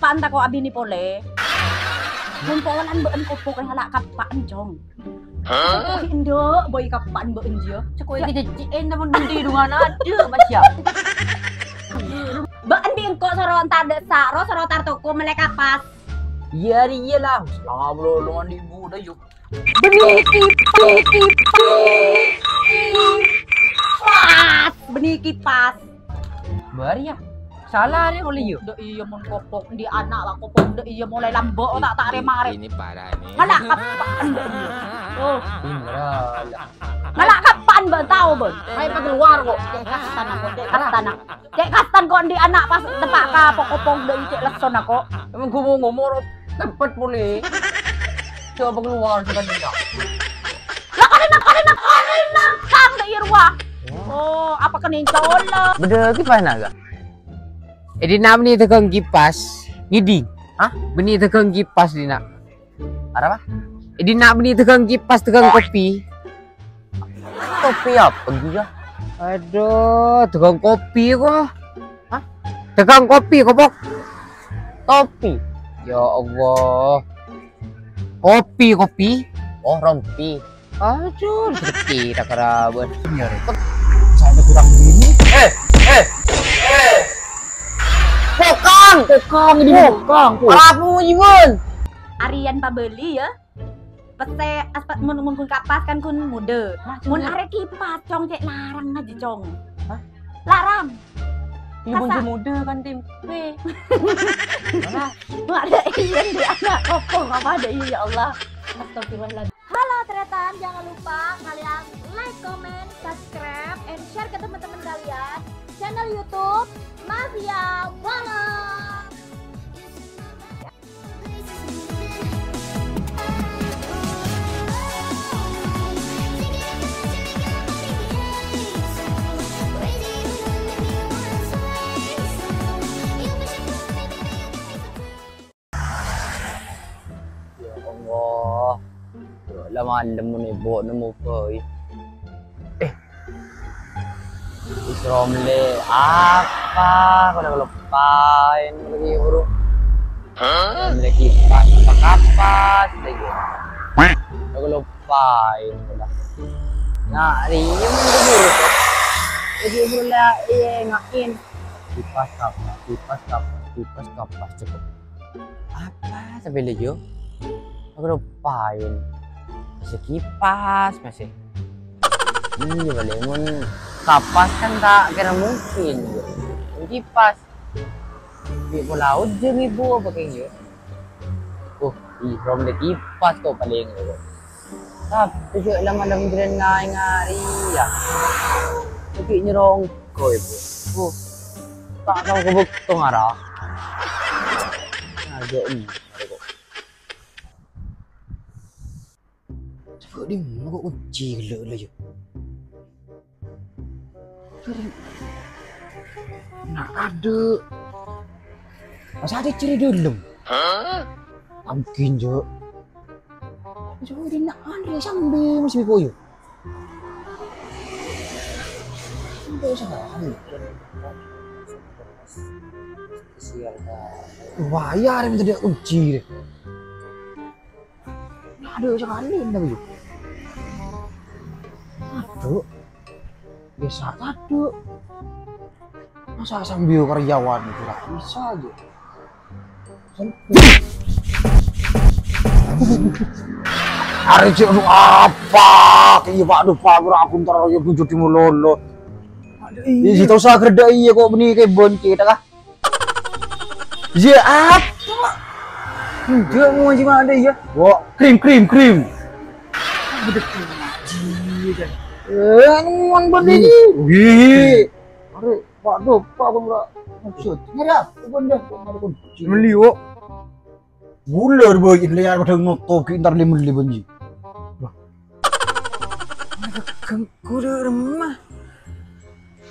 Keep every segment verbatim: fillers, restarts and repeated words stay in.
Anta ko' abini polè. Mon polan bâ'en kopo' kala' kappa'an, Cong. Hah? Kopo' endâ', boy kappa'an bâ'en jiya. Ceko' iki jejji'en, namun bendhi dungan ada, Mas, ya. Bâ'en bi' engko' soro entar dâ' saro, soro tar toko mellè kapas. Iyâ, iyâ lah. Selama belum, belum mandi ibu dah, yuk. Bânnè kipas, bânnè kipas. Bâri' ya. Salah rè oleh yuk. Ndak iyâ mon kopok di anak lah kopok ndak iyâ mulai lambâ' tak tak rè-marè. Ini parah ini. Ngala' kappa'an. Oh. Beneran. Ngala' kappa'an bân tao bân. Ayo keluar kok. Cek kastan aku, cek kastan aku. Cek kastan ko' andi' ana' pas teppa' ka pokopong dâ' cek lesson ako. Emang gua mau ngomong, tempat boleh. Coba keluar sudah tidak. Lah, karena, karena, karena, kang dâ' iyâ rowa. Oh, apa kena incola? Bâdâ kipas naga. È dinna' bânnè tèghâng kipas, ngèding. Hah? Bânnè tèghâng kipas dinna'. Arapa? È dinna' bânnè tèghâng kipas, tèghâng kopi. Kopi apa ghi ya? Aduh, tèghâng kopi ko. Hah? Tèghâng kopi ko, Pok. Kopi. Ya Allah. Kopi, kopi. Oh, rompi. Aduh, rezeki tak kerabat. Saya kurang ini. Eh, eh, eh. Kokang, kokang ini kokang. Para pengujian. Arian pabeli ya. Pèssè, aspa-, mun, mun, mun kapas kan kun mudâ. Mun arè kipas, Cong, cè' larang aja, Cong. Hah? Larang. Ibu mudâ kan tempe. Mana? Wah, ada iya di anak kopong apa ada iya, ya Allah. Astagfirullahaladzim. Halo, Tretan, jangan lupa kalian like, comment, subscribe, and share ke teman-teman kalian. Channel YouTube Mafia Balon. Ya Allah. Ya Allah, malem mon ibu nemmo bhâi. Eh. Isra mellè apa? Kok udah ngelupain lagi, Bro. Hah? Mellè kipas, apa kapas, lagi. Udah ngelupain, udah. Nah, ini yang buru. Jadi, Bro, lah, iya, ngain. Kipas kapas, kipas kapas, kipas kapas, cepet. Apa sampai lagi, yo? Aku lupain. Masih kipas, masih. Iya, balik mun kapas kan tak kira mungkin, yo. Mun kipas. Di pulau aja ibu apa kayaknya, yo? Oh, iya, from the kipas kok paling, yo. Tapi cek lama-lama jalan naik ngari, ya. Tapi nyerong kok, ibu. Oh, tak tahu kebuk tuh ngarah. Ada ini. Coba di mana kok kunci gelo lah, yuk. Nah, ada. Masa ada ciri dalam? Hah? Mungkin, Jo. Coba di nak Andre sambil masih koyo. Sampai sana. Sial, Kak. Wah, iya, ada minta dia kunci deh. Aduh, sekali ini lagi. Aduh. Biasa, aduh. Masa sambil karyawan itu lah bisa aja. Arè cek anu apa? Kaya Pak, duh, Pak, ora aku entar ya bojo di Mololo. Iya, sih, tau saya kerja iya kok, beni kebon kita kah? Iya, apa? Enggak, mau ngaji mana, iya? Wah, krim, krim, krim. Apa tuh krim ngaji, kan? Eh, anu, anu, beni. Wih. Arè, Pak, duh, Pak, Bang, Pak. Maksud, nyari apa, Bang, dah? Nyari kunci. Meli, kok. Gula, boy, ini lihat pada ngoto, ki, entar li meli, Bang, ji. Wah. Ganggu deh, remah.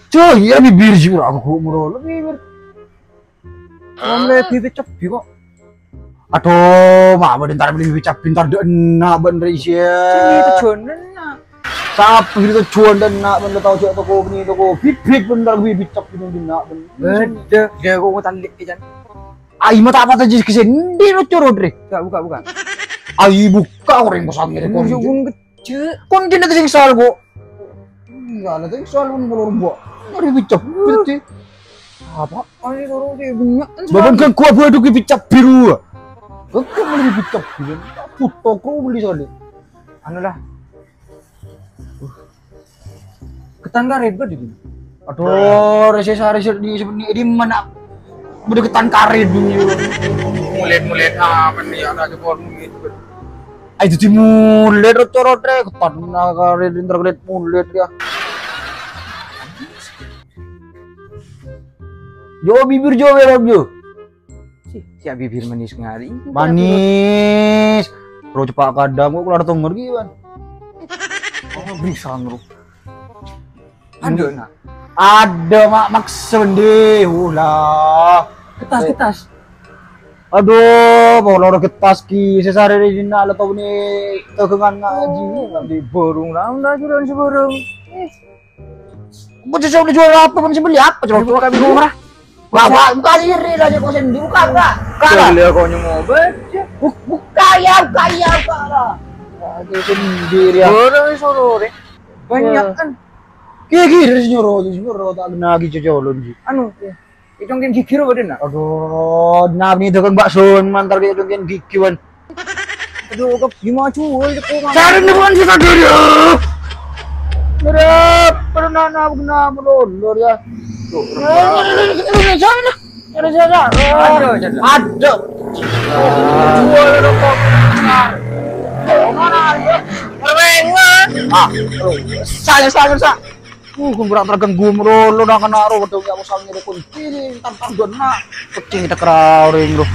Coy, ya, bibir, ji, ora aku kok moro, bibir. Wong lagi dicebi, kok. Aduh, mak, bâ'na entar beli bibit cabbhi, entar dâ' enna' bâ'na rè isian. Sini tujuan enna'. Sapa gitu tujuan dâ' enna' bâ'na tao jâ' toko bâ'na toko bibit bâ'na entar bibit cabbhi nang dinna' bâ'na. Bâdâ, gak kok ngutang dikit, Jan. Ai, mata apa tadi kesini? Di lo curut, Re. Buka, buka, buka. Ai, buka orang pasang ini. Kon, kon kecil. Kon tidak sing soal, kok. Enggak, ada sing soal pun belum, Bu. Dari bicak, berarti. Apa? Ai, suruh dia banyak. Bahkan kan gua buat duki bicak biru. Kok beli bicak biru? Aku toko beli soalnya. Anu lah. Ketan karet, Bro, di sini. Aduh, rese sare di, di mana? Udah ketan karet dunia. Mulet-mulet aman nih, anak jebol mulet. Ai, itu mulet, rot-rot, re. Ketan karet, internet mulet, ya. Yo, bibir jo, ya, yo. Si, si bibir manis ngari. Manis. Bro, cepak kadang kok keluar tonger gitu, kan. Oh, bisa, Bro. Ada, nak. Ada, Mak, maksen deh. Ulah. Ketas, ketas. Aduh, mau loro ketas ki. Sesare di nak, lo tau nih, tegengan ngaji. Di burung, lah, udah, jualan si burung. Eh. Bocah saya udah jual apa, pun sembeli apa, coba? Buka, buka, buka. Wah, wah, buka sendiri lah, dia kok sendiri, buka, buka. Buka lah. Beli aku nyemu obat. Bu-, buka ya, buka ya, buka lah. Buka sendiri ya. Orang suruh deh. Banyak kan. Kira-kira sih nyuruh, nyuruh tak kena lagi cocolon sih. Anu, ya. Itu mungkin gigi apa, Din, nak? Aduh, nah, ini dagang bakso, mantar kayak dongeng gigi, wan. Aduh, kok gimana, cuy? Kok, Mas? Cari nih, bukan kita dulu. Berapa pernah nabung nama lolor ya? Tuh, ada, ada. Ada. Jual rokok. Mana ya? Permengan. Ah, aduh. Saya, saya, saya. Uh, kun berak terganggu merolo, nang kena ro, wedok ya, usah nyuruh kunci, entar, entar, dona. Kucing kita kerau, ring, bro.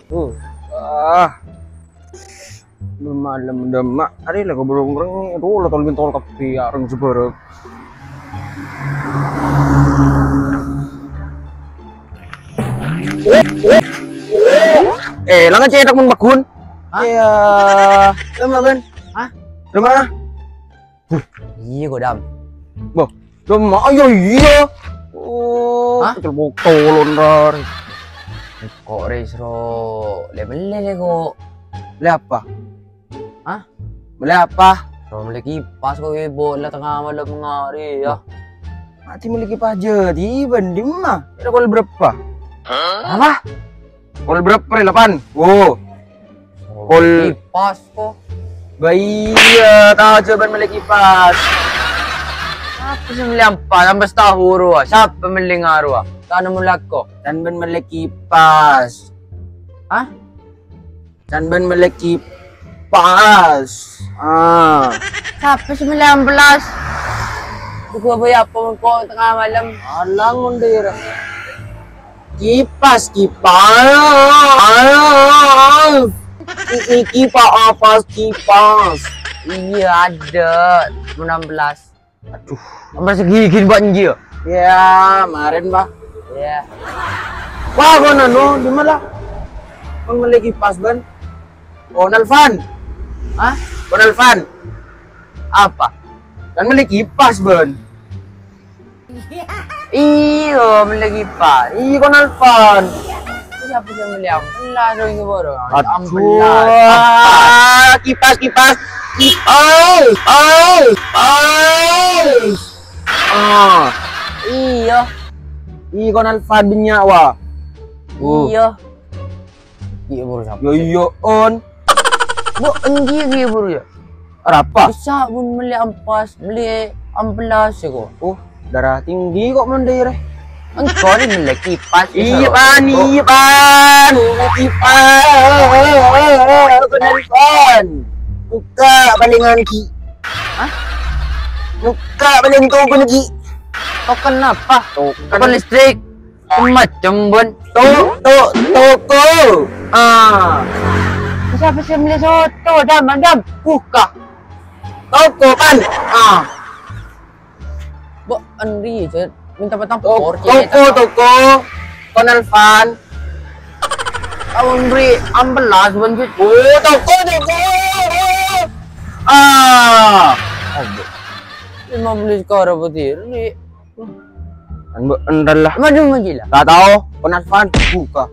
Uh, ah. Belum malam, udah mak. Hari lah, kau belum, belum, itu lo tolong tol kafe, ya, orang seberang. Eh, langan cetak mun bagun. Hah? Iya. Lama kan? Hah? Lama? Iya, Godam. Boh, lama, ayo, iya. Oh, hah? Kecil botolon, Rar. Kok, Res, ro? Le mele, le, kok. Le apa? Hah? Mele apa? Ro mele kipas kok, Ibu. Le tengah malam ngari, ya. Mati mele kipas jadi, Bang, di mana? Kira pukul berapa? Apa? Pukul berapa, Re? Delapan. Oh. Pukul kipas, kok. Bah, iya, tahu coba mele kipas. Apa sih mele apa? Sampai setahu, Ro. Siapa mele ngaruh? Kan mele kok. Kan ben mele kipas. Hah? Can ben mele kipas. Ah. Siapa sih mele amplas? Gua bayar apa kok tengah malam? Alang mundur. Kipas, kipas. I-, iki, Pak, apa kipas? Iya, ada. Mun amplas. Aduh. Apa segigin, Pak, nji, ya? Ya, kemarin, Pak. Iya. Wah, kono, no, di mana? Kon mele kipas, Ban. Oh, nelfon. Hah? Kon nelfon. Apa? Kan mele kipas, Ban. Iya, mele kipas. Iya, kon nelfon. Siapa yang mele amplas, dong, ini baru? Amplas. Aduh. Kipas, kipas. Kipas. Oh, oh, oh. Ah. Iya. Iya, kon nelfon banyak, wah. Oh. Iya. Iya, baru siapa? Yo, iya, on. Bu, enggak, iya, baru ya? Arapa? Bisa pun mele amplas, mele amplas ya kok. Oh, darah tinggi kok mendere. Engkau ni mele kipas. Iya, Ban, iya, Ban. Mele kipas. Bener, Ban. Buka palingan ki. Hah? Buka paling toko lagi. Token apa? Token. Token listrik. Macam, Bun. To-, to-, toko. Ah. Siapa sih mele soto? Dam, dam. Buka. Toko, kan? Ah. Bu, Andri, Ced. Minta petang to-, por, Ced. Toko, toko. Kon nelfon. Andri, amplas, Bun, Ced. Oh, toko, toko. Ah. Oh, Bu. Lima belas karo putih. Kan mbok entar lah. Maju, maju lah. Gak tau, penasaran buka.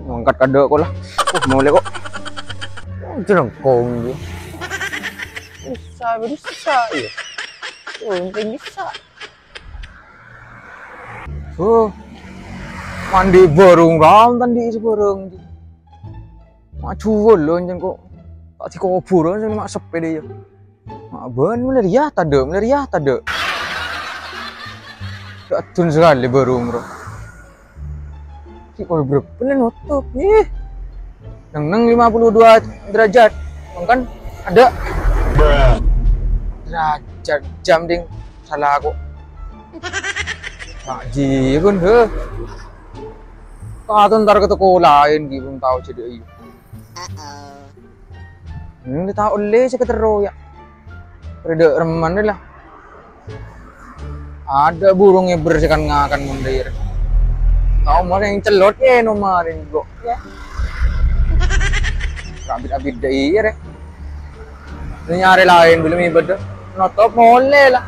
Mangkat kadhâ' kok lah. Uh, molè kok. Oh, jerengkong dia. Bisa, bisa ya. Oh, penting bisa. Oh, mandi barung ram tadi sebarang. Maju lo, anjing kok. Tak dikubur, anjing, mak sepe deh ya. Mak ban mulai ya, tadâ', mulai ya, tadâ'. Gak adun sekali barung, bro. Si kol bro, bener nutup, ih. Neng, neng lima puluh dua derajat. Kan ada. Derajat jam, ding. Salah aku. Pak Ji, pun, heh. Katon entar ke toko lain, gitu, belum tahu jadi, iya. Ini tao olle sè katerro, ya. Rada remman lah. Ada burung ngeber sè kan ngakan mondai. Tao mana yang celot ya, no marin kok. Ya. Abit-abit deh, iya, deh. Ini nyari lain, belum ibadah. Notop molè lah.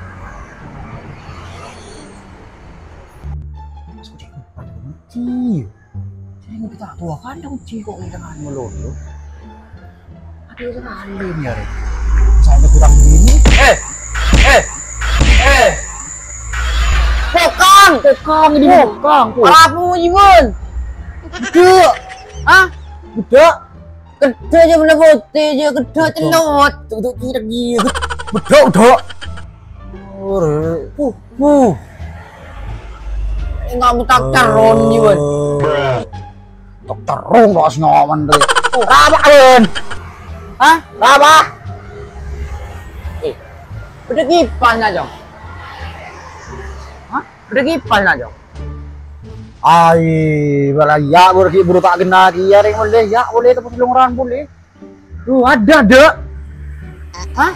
Iya. Sèngko' ta' towa kadhâng cè' kok ngedengan melulu. Aduh, salim ya, Rek. Saya kurang gini. Eh, eh, eh. Kokang. Kokang ini, kokang. Kokang. Arapmu, Jimun. Gede. Hah? Gede. Gede aja bener putih aja, gede celot. Tuh, tuh, tidak gede. Bedok, bedok. Ore. Uh, uh. Enggak mutak terron, Jiwan. Tok terron kok senyawan tuh. Uh, apa, Ren? Hah? Apa? Eh, udah kipas, Najong. Hah? Udah kipas, Najong. Ai, bala ya, buru ki, buru tak kena ki, ya, Reng, boleh, ya, boleh, tepuk si longoran, boleh. Tuh, ada, ada. Hah?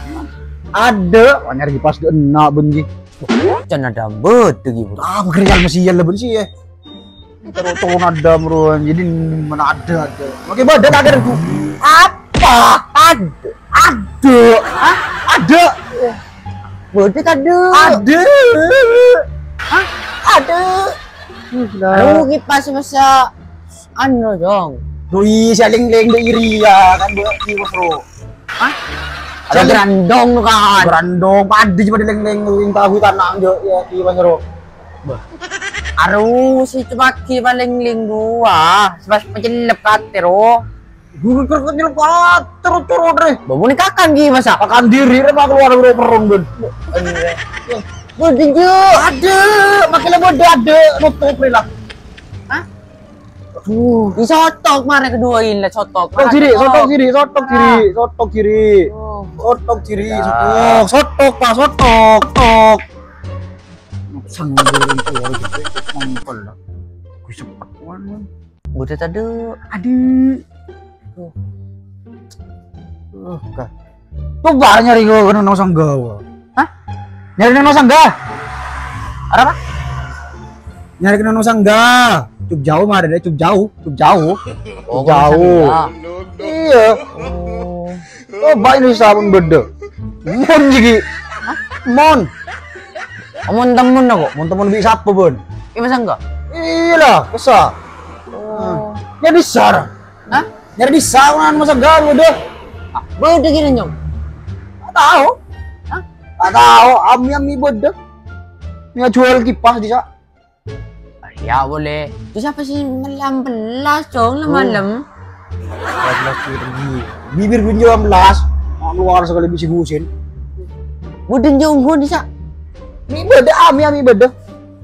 Ada. Wah, nyari pas de enak, ben, Ji. Can ada ambet, gitu. Ah, aku kerja masih iya, lah, ben, sih, ya. Terus turun ada, bro. Jadi, mana ada, ada. Oke, beda tak ada, Bu. Apa? Ada. Ada. Hah? Ada. Beda tak ada. Ada. Hah? Ada. Ih, lah. Aduh, kipas masa anu, Jong. Doi, saling leng doi iri ya, kan, Bu, kipas, Bro. Hah? Ada saling gerandong, kan? Gerandong, padi cuma dileng-leng, yang tahu tanah, yo, ya, kipas, Bro. Bah. Aduh, si itu pagi paling linggu, ah. Sebab pecelep kate, Bro. Gue kerket nyelok terus, terus, Re. Bawa nih kakang gini masa? Kakang diri, Re, mak keluar, Bro, perung, Ben. Bodoh, Jo. Ada, makin bodoh ada, nutup, Re, lah. Hah? Aduh. Ini sotok, mana kedua ini, lah, sotok. Sotok kiri, sotok kiri, sotok kiri, sotok kiri. Oh. Sotok kiri, sotok, sotok, Pak, sotok, sotok. Sang goreng telur gitu, mangkol lah. Gue sepet, waduh. Udah tadi. Aduh. Tuh. Tuh, kah. Coba nyari gue kena nang sangga, wah. Hah? Nyari nang sangga? Ada apa? Nyari kena nang sangga. Cukup jauh mah ada deh, cukup jauh, cukup jauh. Oh, cukup jauh. Sangga. Iya. Oh. Coba ini sabun beda. Mon jigi. Hah? Mon. Omon temen aku. Mon temen bi sapa, Bun? Iya, masa enggak? Iyalah, besar. Oh. Jadi sar. Hah? Nyari di sauna masa gawe deh. Ah, beda gini, Nyong. Tak tahu. Hah? Tak tahu, ami-ami beda. Ini jual kipas di sa. Ah, ya boleh. Terus apa sih malam belas, Cong, lah malam? Dua belas lagi. Bibir pun dua belas. Mau keluar sekali bisi busin. Beda, Nyong, gua di sa. Ini beda, ami-ami beda.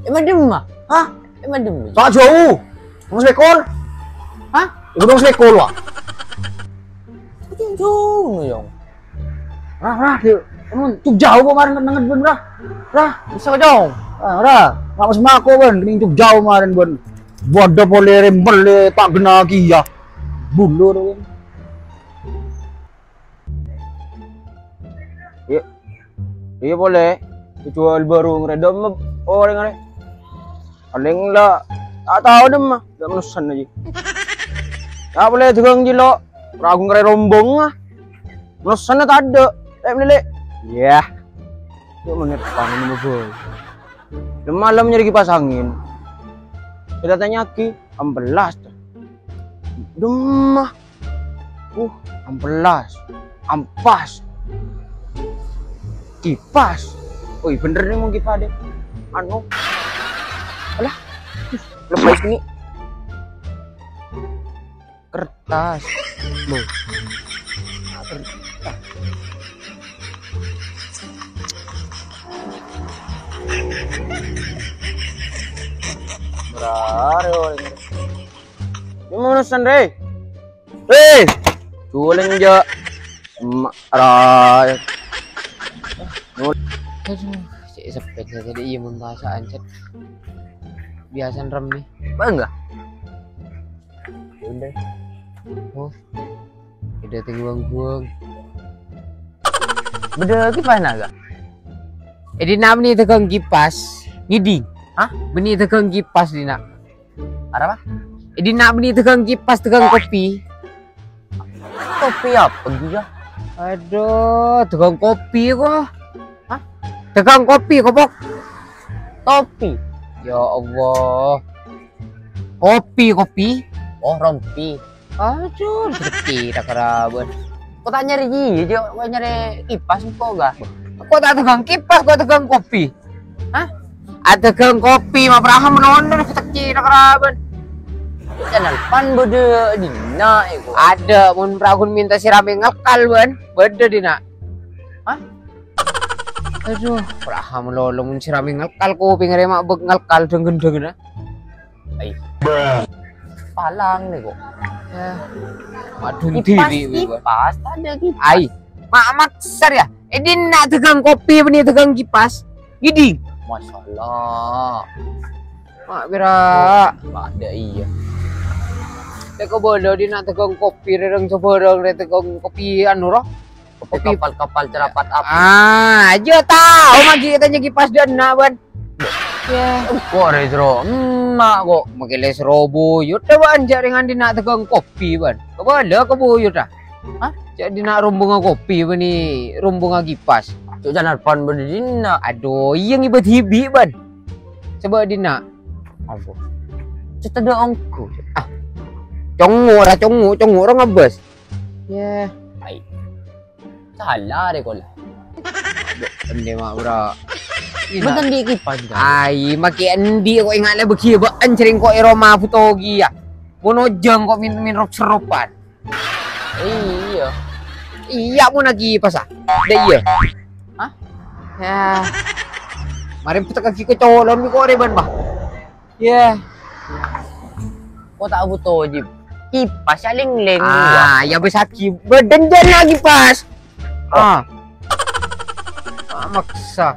Emang demen, ah? Hah? Emang demen. Tak jauh. Kamu selekor? Hah? Ikut dong selekor, wah. Itu jauh, Nyong. Rah, rah, dia. Kamu tuh jauh kemarin nengen, Ben, rah. Rah. Bisa, Jong. Ah, rah. Nggak masuk mako, Ben. Ini tuh jauh kemarin, Ben. Bodoh, boleh rembel, tak kena kia. Bulur, Ben. Iya. Iya, boleh. Jual baru ngeredom orèng arè. Paling la, ta' tao dâ' emma, la' manossana jiyâ. Ta' polè dhâghâng jiyâ, lo'. Ragu ngarè rombongnga. Manossana tadâ'. Lè', lè', lè'. Yah. Yuk, menit panen, boy. Dâ' malem nyarè kipas angin. Kita tanya'aghi, ampellas. Dâ' emma. Uh, ampellas. Ampas. Kipas. Oi, bhender nè mon kipas dâ'. Anu. Alah. Lepas ini. Kertas. Loh. Kertas. Berare orang. Ini mau nusan, Re? Re! Jualan, ja. Emak, ra. Aduh, cè' seppet saja deh, iya, membahasaan, cet. Biasa rame. Bangga. Ya udah. Oh. Bâdâ tèng wang-buwang. Bâdâ kipas naga. Eh, dinna' bânnè tèghâng kipas. Ngèdhing. Hah? Bânnè tèghâng kipas dinna'. Arapa? Eh, dinna' bânnè tèghâng kipas, tèghâng kopi. Kopi apa ghi, ya? Aduh, tèghâng kopi ko. Hah? Tèghâng kopi, kopok. Kopi. Ya Allah. Kopi, kopi. Oh, rompi. Aduh, sakè' ra karaban. Ko ta' nyarè iyâ, Jo. Ko nyarè kipas engko', ga? Ko ta' tèghâng kipas, ko tèghâng kopi. Hah? Atèghâng kopi, ma' paraha menono, sakè' ra karaban. Jangan pan bâdâ dinna', iko. Adâ, mon paraha ghun mènta sè ramè ngalkal, bân. Bâdâ dinna'. Hah? Aduh, paraha malolo mon sè ramè ngalkal, ko pèngèrè ma' bâk ngalkal dhâng-gendhâng, na. Ai. Palang nè, kok. Ya. Madun diri, wi, Bang. Kipas, tadâ' kipas. Ai. Ma' maksa, ya. Eh, dinna' tèghâng kopi, bânnè tèghâng kipas. Ngèdhing. Masya Allah. Ma' pèra'. Ma' dâ' iyâ. Tèko bâlâ dinna' tèghâng kopi, rèrèng sabârâng, rè tèghâng kopi anu, ro. Kopi kapal-kapal cerapat api. Ah, aja tao magi katanya kipas dâ' enna', bân. Ya. Kok rè sro emma' kok. Makè lè sro buyut dâ' bân, jhâ' rèng dinna' tèghâng kopi, bân. Kabâlâ ka buyut, ah. Hah? Jhâ' dinna' rombongnga kopi, bânnè rombongnga kipas. Cok janarpan bâdâ dinna'. Aduh, iyâ ngibâ dhibi', bân. Coba dinna'. Apa? Cok tadâ' ongghu. Ah. Congo' ra, congo', congo' ra ngabâs. Ya. Ai. Sala rè kola. Bâ', endi ma', bro? Bâ'en andi' kipas, bro. Ai, makè endi kok enga' la bâgi bâ'en jhârèng kok è roma buto ghi, ya. Mon ojhâng kok min-, min rop-serropan. Iyâ. Iyâ, mon agi pas, ah. Dâ' iyâ. Hah? Ya. Marè bâtek agi kecolon kok rè bân, bah. Yah. Kok ta' buto, Jib? Kipas ya lèng-lèng. Ah, ya bes agi. Bâdân jân agi pas. Ah. Ah, maksa.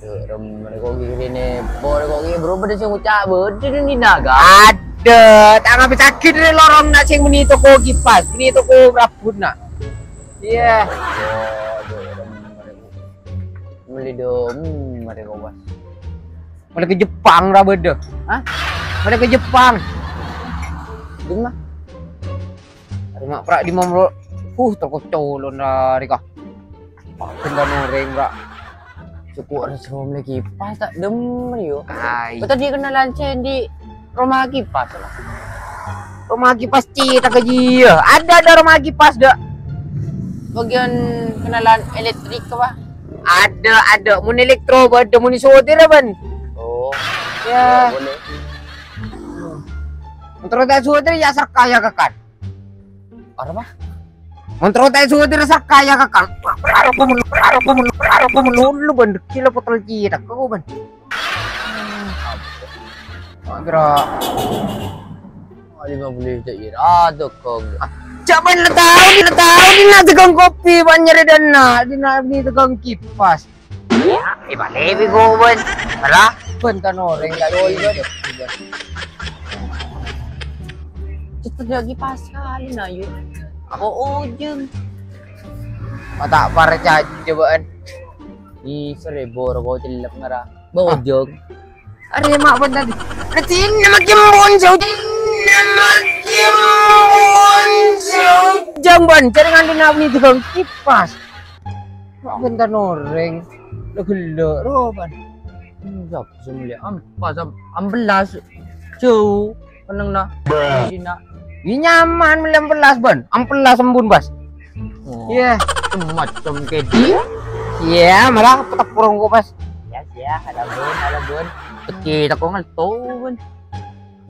Duh, rem, rè kok ghi' rène, po, rè kok ghi', bro, bâdân sè ngoca', bâdân ini naga. Adâ, ta' ngabis agi dâri lorong na' sè mènè toko kipas, mènè toko prabut na'. Iyâ. Aduh, rem, rè kok. Mellè dom, rè kok pas. Mellè ka Jepang ra bâdâ. Hah? Mellè ka Jepang. Dimma? Arè ma' pra' dimma, bro? Huh, terkocolon ra rèka. Bhender orèng, pra'. Coko' resrom lagi pas ta' demen, yo. Ai. Kok tadi kenalan sè andi' roma kipas, lah. Roma kipas cè' ta' kajiyâ. Adâ, adâ roma kipas, dâ'. Bagian kenalan elektrik apa? Adâ, adâ. Mon elektro bâdâ, mon sotir, bân. Oh. Ya. Ya, boleh. Mon terro ta' sotir, ya serka, ya, kakan. Arapa? Mon terro ta' sotir, serka, ya, kakan. Arapa mon, arapa mon, arapa mon, lu, bân. Gila, potel cè' ta' kok, bân. Kira. Lima puluh juta ira, tokong. Ah, jhâ' bân la tao, la tao, dinna' tokong kopi, bân nyarè dâ' enna', dinna' bânnè tokong kipas. Ya, eh, bâlâi bi' gobân. Alah, bân kan orèng lagi. Cèt lagi pas kali, nah, yuk. Apa ojhâng? Ma' ta' parcajâ, bân. Ih, seribu roko cellep ngara. Bojong. Arè ma' bân tadi. Kecil nama kimbon jauh. Nama kimbon jauh. Jang, bân, jhâ' ngandhi' nabni tukang kipas. Ma' bân tan orèng. Lo gellâ' ro, bân. Sapa sè mellè? Empa-, sam-, ampellas. Jhâu kennengnganna. Dina. Iyâ, nyaman mellè ampellas, bân. Ampellas embun, Bas. Oh. Iyâ. Macem kèdhi. Iyâ, malah petek porong kok, Bas. Iyâ, iyâ, halo, Bun, halo, Bun. Tèkè tako ngalto, Bun.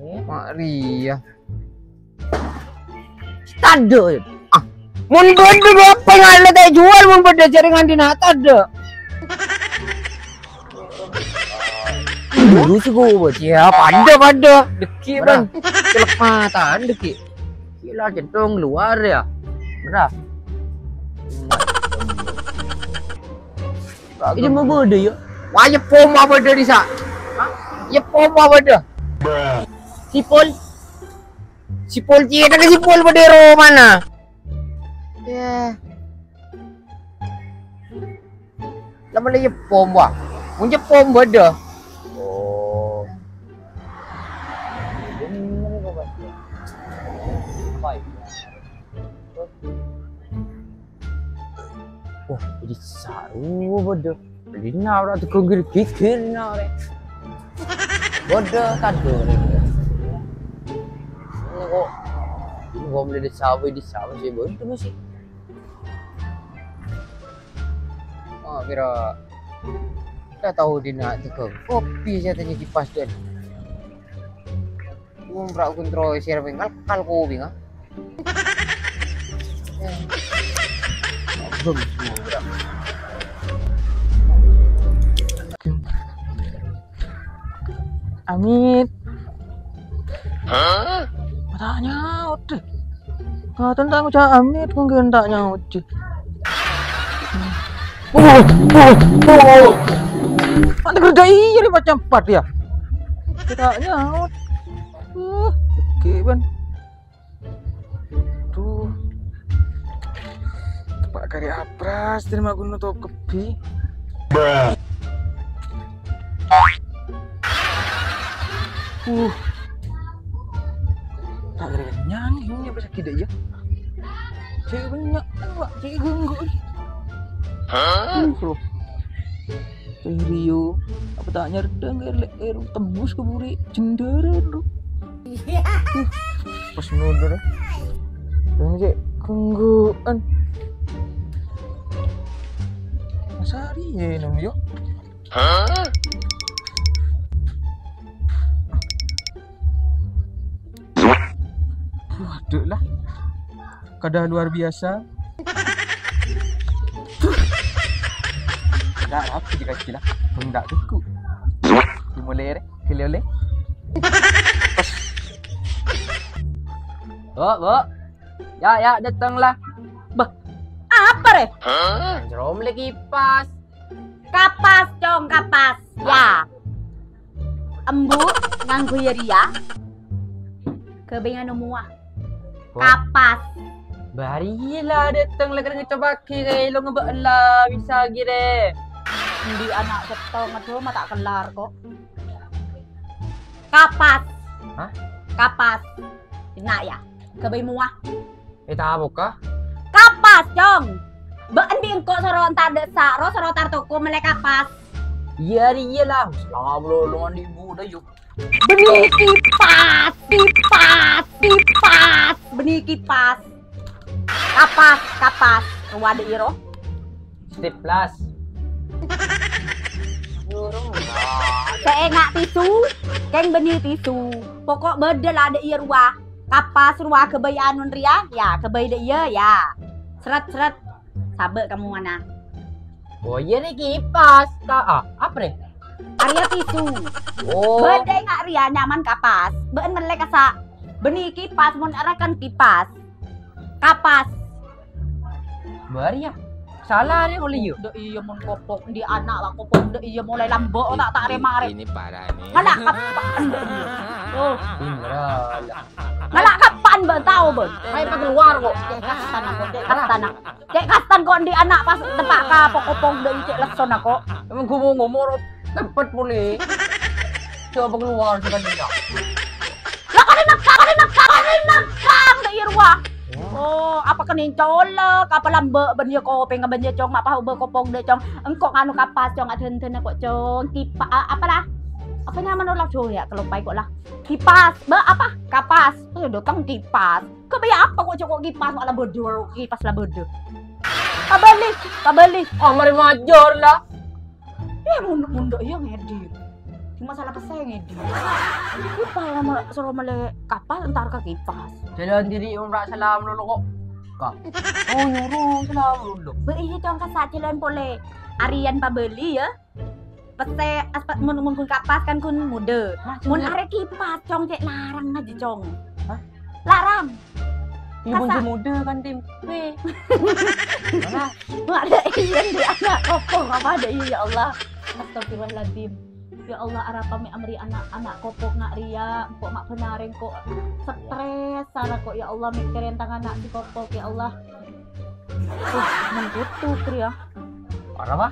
Eh, Mak Ria. Tadâ'. Ah, mon bâdâ apa ngala ta' èjhuwâl, mon bâdâ jhâ' rèng andi' na' tadâ'. Dulu sih gua buat ya, padâ, padâ. Dâgghi', Bang. Celek mata, dâgghi'. Gila, centong luar ya. Berah. Ini mau bâdâ ya? Wah, ya poma bâdâ di sa. Hah? Ya poma bâdâ. Sipol. Sipol cètana sipol bâdâ è romana. Yah. Lah mala ya poma. Mon ya poma bâdâ. Oh. Wah, jadi saru bâdâ. Lina ora tegung gigir lina ora. Bâdâ kado. Ini kok. Ini gua beli di sawah, di sawah sih, bâdâ masih. Oh, kira. Kita tahu dina tegung. Kopi saya tanya kipas dan. Umra kontrol sir bengkal kal kopi, ah. Amit. Hah? Ta' nyaot, deh. Ngaten ta' ngoca' amit, mungkin ta' nyaot, deh. Oh, oh, oh. Ada kerja iya, lima jam empat ya. Ta' nyaot. Uh, oke, Ban. Duh. Tepa' karè apras, terima guna tokep, Bi. Uh. Ta' karè kennyang, ini apa sakit ya? Cek banyak, Pak. Cek ganggu. Hah? Uh, loh. Rio, apa ta' nyardhâng, er, er, tembus ka buri' jendhârân, bro. Pas mundur, ya. Yang cek gangguan. Masa hari ya, nom, yo? Hah? Waduh lah. Kada luar biasa. Enggak rapi dikaji lah. Enggak duku. Dimulai re, kele oleh. Bu, Bu. Ya, ya, datang lah. Bah, apa re? Hah? Jerome lagi pas. Kapas, Cong, kapas. Ya. Embu nganggo ya, Ria. Kebingan semua. Wah. Kapas. Bari la dateng la kena ngecobake kae lo ngebak la bisa gire. Endi anak settong, aduh, ma ta' kellar kok. Kapas. Hah? Kapas. Enak ya. Kebai muah. Eh, ta' buka? Kapas, Cong. Ba'en bi' engko' soro entar desa, ro soro entar toko melle kapas. Iya, iya lah. Selama belum di ibu udah yuk. Beni kipas, kipas, kipas. Beni kipas. Kapas, kapas. Ruwade iro. Stiplas. Seenga' tisu, keng beni tisu. Pokok bedel ada iya ruwa. Kapas ruwa kebai anun ria, ya kebai de iya ya. Seret-seret. Sabe kamu mana? Oh iya nih kipas. Ka ah, apa nih? Arya tisu. Oh. Bedai ngak ria nyaman kapas. Been melek kasa. Beni kipas mun arakan kipas. Kapas. Bari ya. Salah re oleh yo. Ndak iya mon kopong di anak lah kopong ndak iya mulai lambok tak tak remare. Ini parah nih. Ngalak kapan? Oh. Beneran. Ngalak kapan ben tau ben? Saya pengeluar kok. Cek kastan aku, cek kastan aku. Cek kastan kok di anak pas tempat ka kopong ndak cek leson aku. Emang gue mau ngomong tempat boleh. Coba pengeluar sudah dia. Lah kali nekang, kali nekang, kali nekang ndak iya ruwa. Oh, apa Nèng colok, apa lambâ' bân iyâ kopèng bân iyâ, Cong, ma' pas obâ kopok dâ', Cong. Engko' nganu kapas, Cong, adhândhâna ko', Cong. Kipa-, a-, apa lah? Apa nyamana la, Cong, yâ? Kaloppaè ko' la. Kipas, bâ, apa? Kapas. Eh, dâteng kipas. Kèbâ yâ apa ko', Cong, ko' kipas, ma' la bâdâ, kipas la bâdâ. Pabâli, pabâli. Ah, marè majâr la. Eh, mondhuk-mondhuk iyâ ngèdhing. Cuma salah pèssè ngèdhing. Kipas la ma-, soro mellè kapas, entar ka kipas. Jhâlân dhibi' omra salam dulu ko'. Ka. Oh, nyoro salam dulu. Bâ, iyâ, Cong, kassa' jhâlân polè. Arèyan pabâli, yâ. Pèssè, aspa-, mon, mon ghun kapas kan ghun modâ. Mon arè kipas, Cong, cè' larang ajâ, Cong. Hah? Larang. Iyâ, mon ghun modâ kan, Tim. Weh. Mana? Wah, ada iyâ, di anak kopok apa ada iyâ, ya Allah. Astagfirullahaladzim. Ya Allah, arapa mè' amèrè ana'-ana' kopok na' rèya, engko' ma' bhânarè engko' stres, sara ko', ya Allah, mikkèrè tang ana' sè kopok, ya Allah. Wah, mon kutuk rèya. Arapa?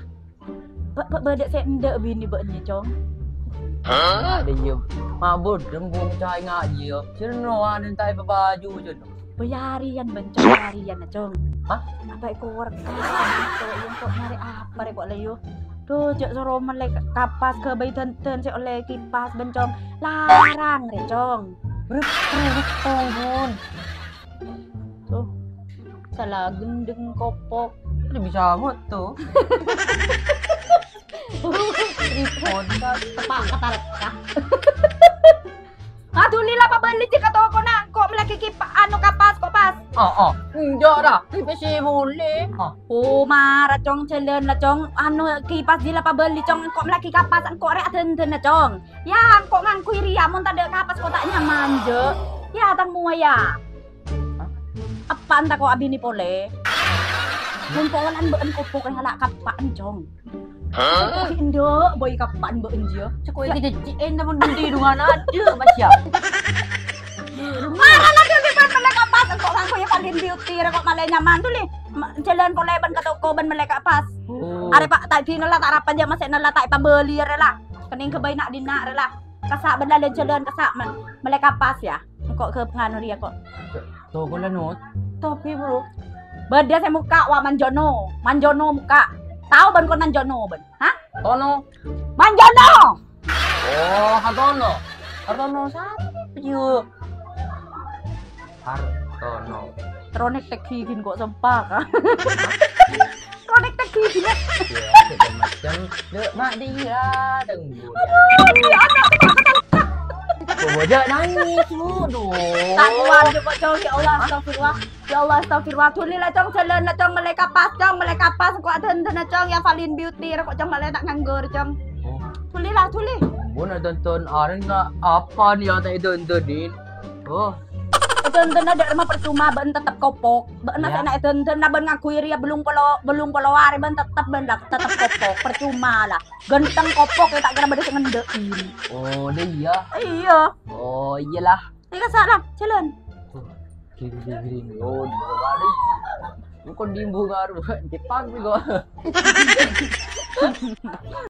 Bâ-, bâ-, bâdâ sè endâ' binè bâ'na, Cong. Hah? Ada iyâ. Mabut, dembung cai ngajhi, ya. Cerno, ada entah apa baju, cerno. Bâ, arèyan, bân, Cong, arèyan, Cong. Hah? Apa èko worka? Apa èko nyarè apa rè ko' la, yu? Duh, jhâ' soro mellè kapas ghâbây dândân sè ollè kipas, bân, Cong. Larang rè, Cong. Rep-, rep-, tonggon. Tuh, salah gendeng kopok. Ada bisa amat tuh. Ribut. Tepak kata lekah. Aduh, lila pabâli jâ ka tokona, engko' mellèaghi kipa-, anu, kapas, ko' pas. Oh, oh. Enjâ' ra, kipas sè molè. Oh. Oh, mara, Cong, jhâlân la, Cong. Anu, kipas jâ la pabâli, Cong. Engko' mellèaghi kapas, engko' rè adândânna, Cong. Yâ, engko' ngangghuy rèya, mon tadâ' kapas ko' ta' nyaman, jâ. Yâ, tang mowa, yâ. Hah? Eppa'en tako' abinè polè. Mon polana bâ'en kopok rè ngala' kappa'en, Cong. Hah? Kopok endâ', bâi kappa'en bâ'en jiyâ. Cè' ko' èkajhâjhi'en, mon bhunte dungan adâ', Mas, yâ. Mara la dhuli bân mellè kapas, engko' ngangghuy Falin Beauty, rè ko' malè nyaman, dhuli. Ma-, jhâlân polè bân ka toko bân mellè kapas. Oh. Arè, Pa', ta' dinah la ta' arapa jâ, masèna la ta' èpabâli rè la. Kenning ghâbây na' dinna' rè la. Kassa' bân la jhâlân, kassa' mellè kapas, yâ. Engko' ghâ-, nganu rèya ko'. Toko la not. Tapi, Bro. Bâdâ sè mokka', wa, Manjono. Manjono mokka'. Tao bân ko' Manjono bân? Hah? Tono. Manjono! Oh, Hartono. Hartono sapa, Yu? Hartono. Ronek tegi gin ko' sempak, ah. Ronek tegi gin, ah. Iya, segala macam. Dek, mak dia, deng. Aduh, ya Allah. Kok bocah nangis, Bu? Duh. Tak kuat, coba, Cong. Ya Allah, astagfirullah. Ya Allah, astagfirullah. Dhuli la, Cong, jhâlân la, Cong, mellè kapas, Cong, mellè kapas, ko' adândânna, Cong, yâ Falin Beauty, rè ko', Cong, malè ta' nganggur, Cong. Oh. Dhuli la, dhuli. Ampon, adândân arèng na apa nih yang tak adândânin? Oh. Adândânna dâ' remma percuma, bâ'en tettep kopok. Bâ'en masèna adândânna bâ'en ngangghuy rèya bâllung polo, bâllung polo arè bâ'en tettep bâ'en la, tettep kopok. Percuma la. Ghântheng kopok yâ ta' kèra bâdâ sè ngendâ'in. Oh, la iyâ. Iyâ. Oh, iyâlah. Ayo, kassa' la, jhâlân. Tuh, gini, gini, gini. Oh, dua kali. Bukan dimbu ngaruh, Jepang juga.